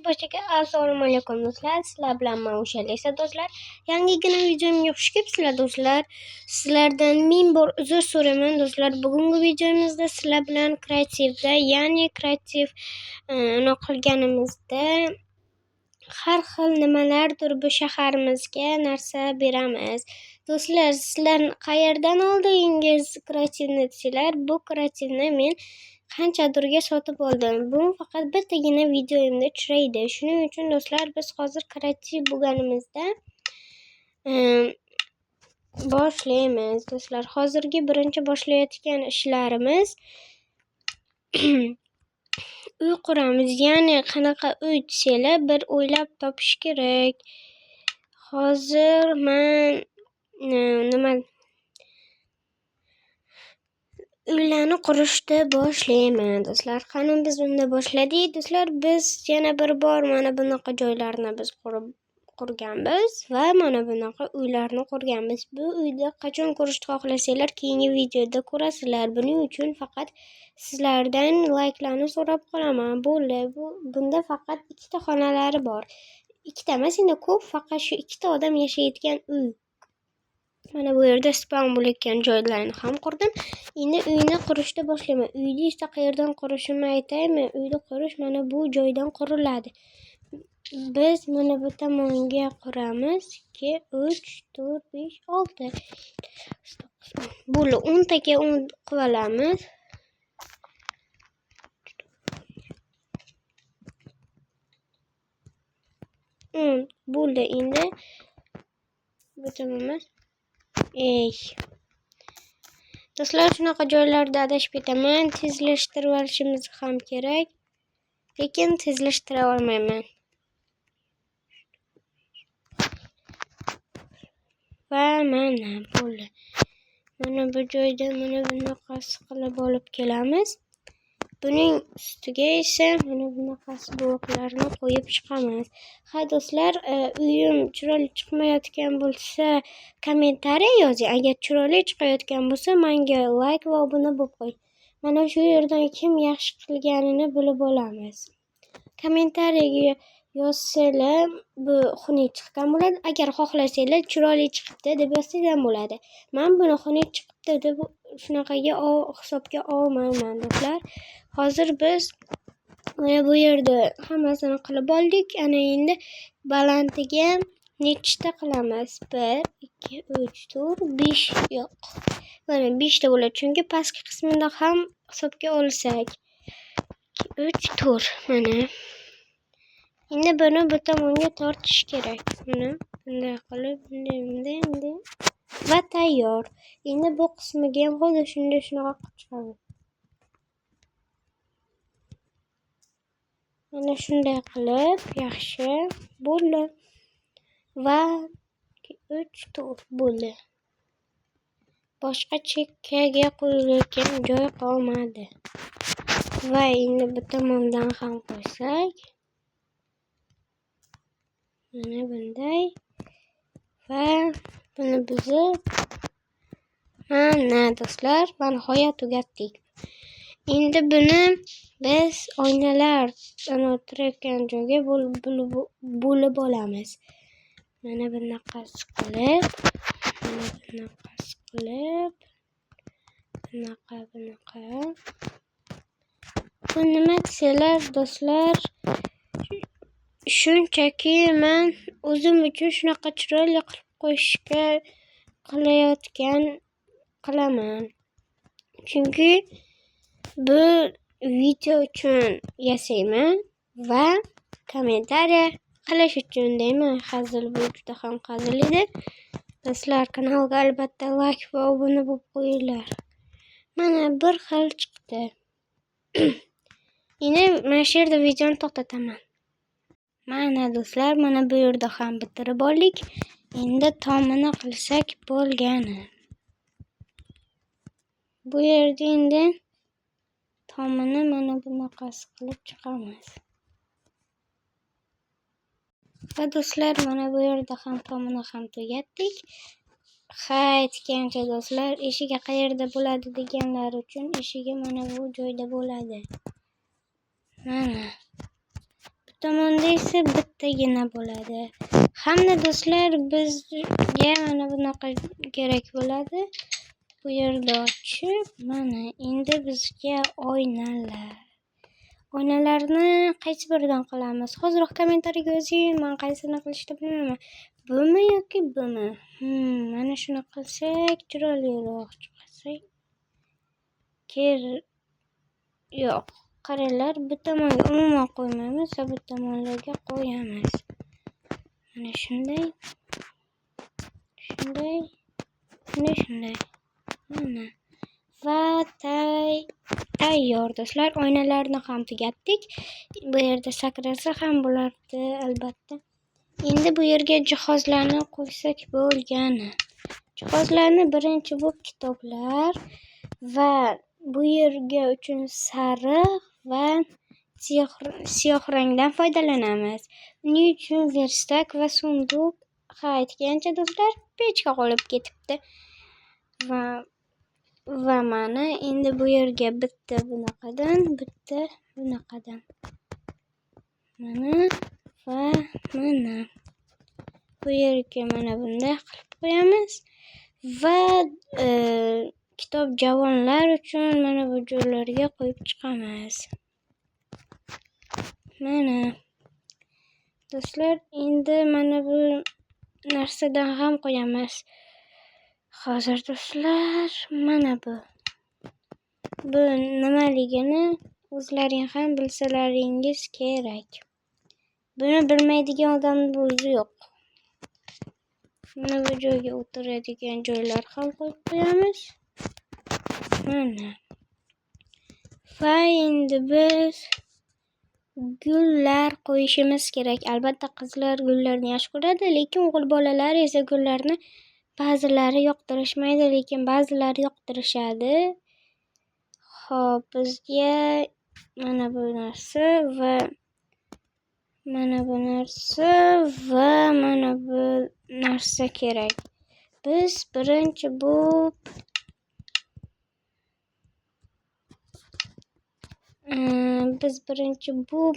Barchaga assalomu alaykum do'stlar. Sizlar bilan men o'sha Lisa do'stlar. Yangigina videomga xush kelibsizlar do'stlar. Sizlardan ming bor uzr so'rayman do'stlar. Bugungi videomizda sizlar bilan kreativda, ya'ni kreativ uni qilganimizda har xil nimalardir bu shaharimizga narsa beramiz. Do'stlar, sizlar qayerdan oldingiz kreativni desanglar, bu kreativni men qanchadirga sotib oldim. Bu faqat bittagina videoyimda tushaydi. Shuning uchun do'stlar, biz hozir kreativ bo'lganimizda boshlaymiz do'stlar. Hozirgi birinchi boshlayotgan ishlarimiz uy quramiz. Ya'ni qanaqa uy desanglar, bir o'ylab topish kerak. Hozir men nima uylarni qurishni boshlayman do'stlar. Qani biz unda boshladik do'stlar. Biz yana bir bor mana bunaqa joylarni biz qurganmiz va mana bunaqa uylarni qurganmiz. Bu uyni qachon ko'rishni xohlasanglar, keyingi videoda ko'rasizlar. Buning uchun faqat sizlardan layklarni so'rab qolaman. Bo'ldi. Bunda faqat ikkita xonalari bor. Ikkita emas, endi ko'p, faqat shu ikkita odam yashayotgan uy. Mana bu yerda spawn bo'layotgan joylarni ham qurdim. Endi uyni qurishni boshlayman. Uyni esa qayerdan qurishimni aytaymi? Uyni qurish mana bu joydan quriladi. Biz mana bu tomonga quramiz. 2, 3, 4, 5, 6. Bo'ldi, 10 taga 10 qilib olamiz. Bo'ldi, endi bu tomon emas. Ey. Do'stlar, shunaqa joylarda adashib ketaman. Tezlashtirib olishimiz ham kerak. Lekin tezlashtira olmayman. Va mana bo'ldi. Mana bu joyda mana bunaqasi qilib olib kelamiz. Buning ustiga esa mana bunaqasi bloklarni qo'yib chiqamiz. Ha do'stlar, uyim chiroyli chiqmayotgan bo'lsa, kommentariya yozing. Agar chiroyli chiqayotgan bo'lsa, menga like va obuna bo'lib qo'ying. Mana shu yerdan kim yaxshi qilganini bilib olamiz. Kommentariyaga yozsanglar, bu xunuk chiqqan bo'ladi. Agar xohlasanglar, chiroyli chiqibdi deb yozsanglar ham bo'ladi. Men buni xunuk chiqibdi deb shunaqaga hisobga olmayman do'stlar. Hozir biz mana bu yerda hammasini qilib oldik. Ana endi balandiga nechta qilamiz? 1, 2, 3, 4, 5 yo'q. Mana 5 ta bo'ladi, chunki pastki qismida ham hisobga olsak. 2, 3, 4 mana. Endi buni bu tomonga tortish kerak. Mana bunday qilib, bunday, bunday, bunday va tayyor. Endi bu qismiga ham xuddi shunday shunaqa qilib chiqamiz. Mana shunday qilib yaxshi bo'ldi. Va 3, 4 bo'ldi. Boshqa chekkaga qo'yilgan joy qolmadi. Va endi bu tomondan ham qo'ysak. Mana bunday. Va buni buzib, mana do'stlar, va nihoyat tugatdik. Endi buni biz oynalar turayotgan joyga bo'lib olamiz. Mana bunaqasi qilib, mana bunaqasi qilib, bunaqa, bunaqa. Bu nima desanglar do'stlar, shunchaki men o'zim uchun shunaqa chiroyli qilib qo'yishga qilayotgan qilaman. Chunki bu video uchun yasayman va kommentariya qilish uchun deyman. Hazil, bu juda ham hazil edi. Do'stlar, kanalga albatta like va obuna bo'lib qo'yinglar. Mana bir xil chiqdi. Endi mana shu yerda videoni to'xtataman. Mana do'stlar, mana bu yerda ham bitirib oldik. Endi tomini qilsak bo'lgani. Bu yerda endi tomini mana bunaqasi qilib chiqamiz. Va do'stlar, mana bu yerda ham tomini ham tugatdik. Ha, aytgancha do'stlar, eshigi qayerda bo'ladi deganlar uchun eshigi mana bu joyda bo'ladi. Mana. Bu tomonda esa bittagina bo'ladi. Hamda do'stlar, bizga mana bunaqa kerak bo'ladi. Bu yerda ochib, mana endi bizga oynalar. Oynalarni qaysi biridan qilamiz? Hoziroq kommentariyaga yozing, men qaysini qilishni bilmayman. Bumi yoki bumi? Mana shuni qilsak chiroyliroq chiqsa. Yo'q. Qaranglar, bu tomonga umuman qo'ymaymiz, bu tomonlarga qo'yamiz. Mana shunday. Shunday. Shunday, shunday. Mana. Va tayyor do'stlar, oynalarni ham tugatdik. Bu yerda sakrasa ham bo'lardi albatta. Endi bu yerga jihozlarni qo'ysak bo'lgani. Jihozlarni birinchi bu kitoblar va bu yerga uchun sariq va siyoh rangdan foydalanamiz. Buning uchun verstak va sunduq. Ha, aytgancha do'stlar, pechka qolib ketibdi. Va mana endi bu yerga bitta bunaqadan, bitta bunaqadan. Mana va mana. Bu yerga mana bunday qilib qo'yamiz va kitob javonlar uchun mana bu joylarga qo'yib chiqamiz. Mana do'stlar, endi mana bu narsadan ham qo'yamiz. Hozir do'stlar, mana bu. Bu nimaligini o'zlaring ham bilsalaringiz kerak. Buni bilmaydigan odamning o'zi yo'q. Mana bu joyga o'tiradigan joylar ham qo'yib qo'yamiz. Mana. Va endi biz gullar qo'yishimiz kerak. Albatta qizlar gullarni yaxshi ko'radi, lekin o'g'il bolalar esa gullarni ba'zilari yoqtirishmaydi, lekin ba'zilari yoqtirishadi. Xo'p, bizga mana bu narsa va mana bu narsa va mana bu narsa kerak. Biz birinchi bu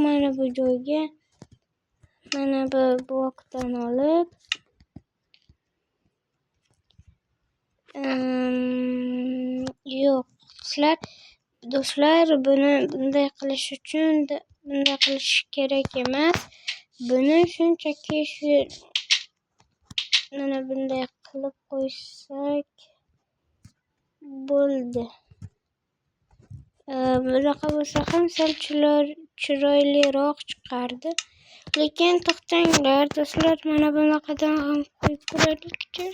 mana bu joyga mana bu blokdan olib yo'q do'stlar, buni bunday qilish uchun bunday qilish kerak emas. Buni shunchaki shu mana bunday qilib qo'ysak bo'ldi. Bunaqa bo'lsa ham sal chiroyliroq chiqardi. Lekin to'xtanglar do'stlar, mana bunaqadan ham qo'yib ko'raylikchi.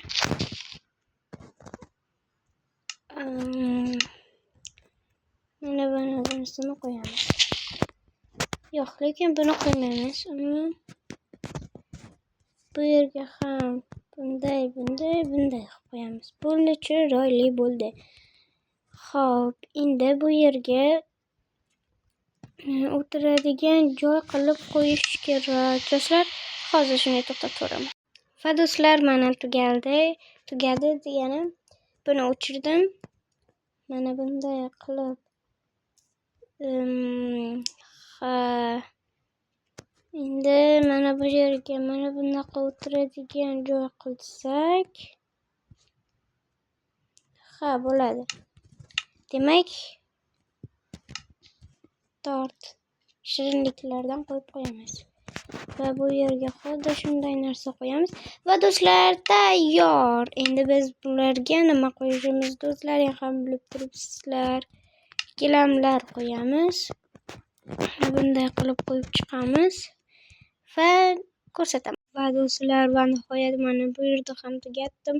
Mana bunisini qo'yamiz. Yo'q, lekin buni qo'ymaymiz. Bu yerga ham bunday, bunday, bunday qilib qo'yamiz. Bo'ldi, chiroyli bo'ldi. Xo'p, endi bu yerga o'tiradigan joy qilib qo'yish kerak. Do'stlar, hozir shuni to'xtatib turaman. Va do'stlar, mana tugadi. Tugadi deganim, buni o'chirdim. Mana bunday qilib ha, endi mana bu yerga mana bunaqa o'tiradigan joy qilsak, ha, bo'ladi. Demak, tort shirinliklardan qo'yib qo'yamiz. Va bu yerga xuddi shunday narsa qo'yamiz. Va do'stlar, tayyor. Endi biz bularga nima qo'yishimizni do'stlaring ham bilib turibsizlar. Gilamlar qo'yamiz. Bunday qilib qo'yib chiqamiz va ko'rsataman. Va do'stlar, va nihoyat mana bu yerda ham tugatdim.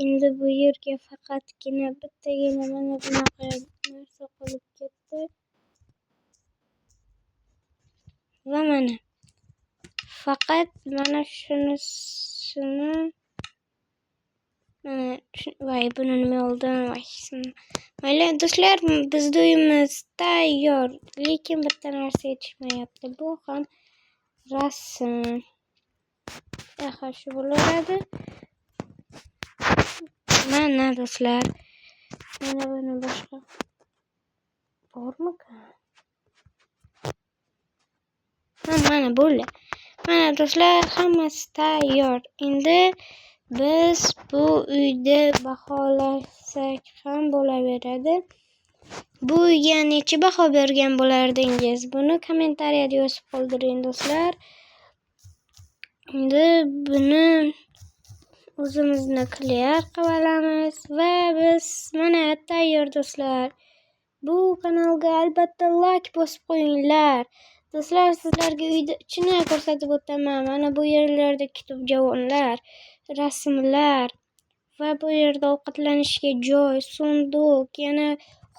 Endi bu yerga faqatgina bittagina mana bunaqa narsa qolib ketdi. Va mana faqat mana shunisini mana voy, buni nima oldim? Voy, mayli do'stlar, bizni uyimiz tayyor, lekin bitta narsa yetishmayapti. Bu ham rasm. Aha, shu bo'laveradi. Mana do'stlar, mana buni boshqa bormikan? Mana bo'ldi. Mana do'stlar, hammasi tayyor. Endi biz bu uyni baholasak ham bo'laveradi. Bu uyga necha baho bergan bo'lardingiz? Buni kommentariyada yozib qoldiring do'stlar. Endi buni o'zimizni clear qilib olamiz va biz mana tayyor do'stlar. Bu kanalga albatta like bosib qo'yinglar. Do'stlar, sizlarga uyni ichini ko'rsatib o'taman. Mana bu yerlarda kitob javonlar, rasmlar va bu yerda ovqatlanishga joy, sunduq, yana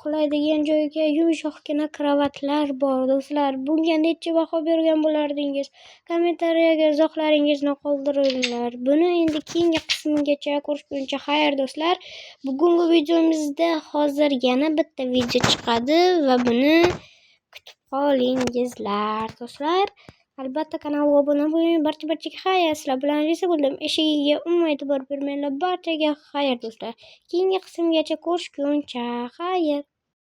uxlaydigan joyga yumshoqqina kravatlar bor do'stlar. Bunga necha baho bergan bo'lardingiz? Kommentariyaga izohlaringizni qoldiringlar. Buni endi keyingi qismigacha ko'rishguncha xayr do'stlar. Bugungi videomizda hozir yana bitta video chiqadi va buni kutib qolingizlar do'stlar. Albatta kanalga obuna bo'ling. Barcha barchaga xayr. Sizlar bilan Alisa bo'ldim. Eshigiga umuman e'tibor bermanglar. Barchaga xayr do'stlar. Keyingi qismgacha ko'rishguncha xayr.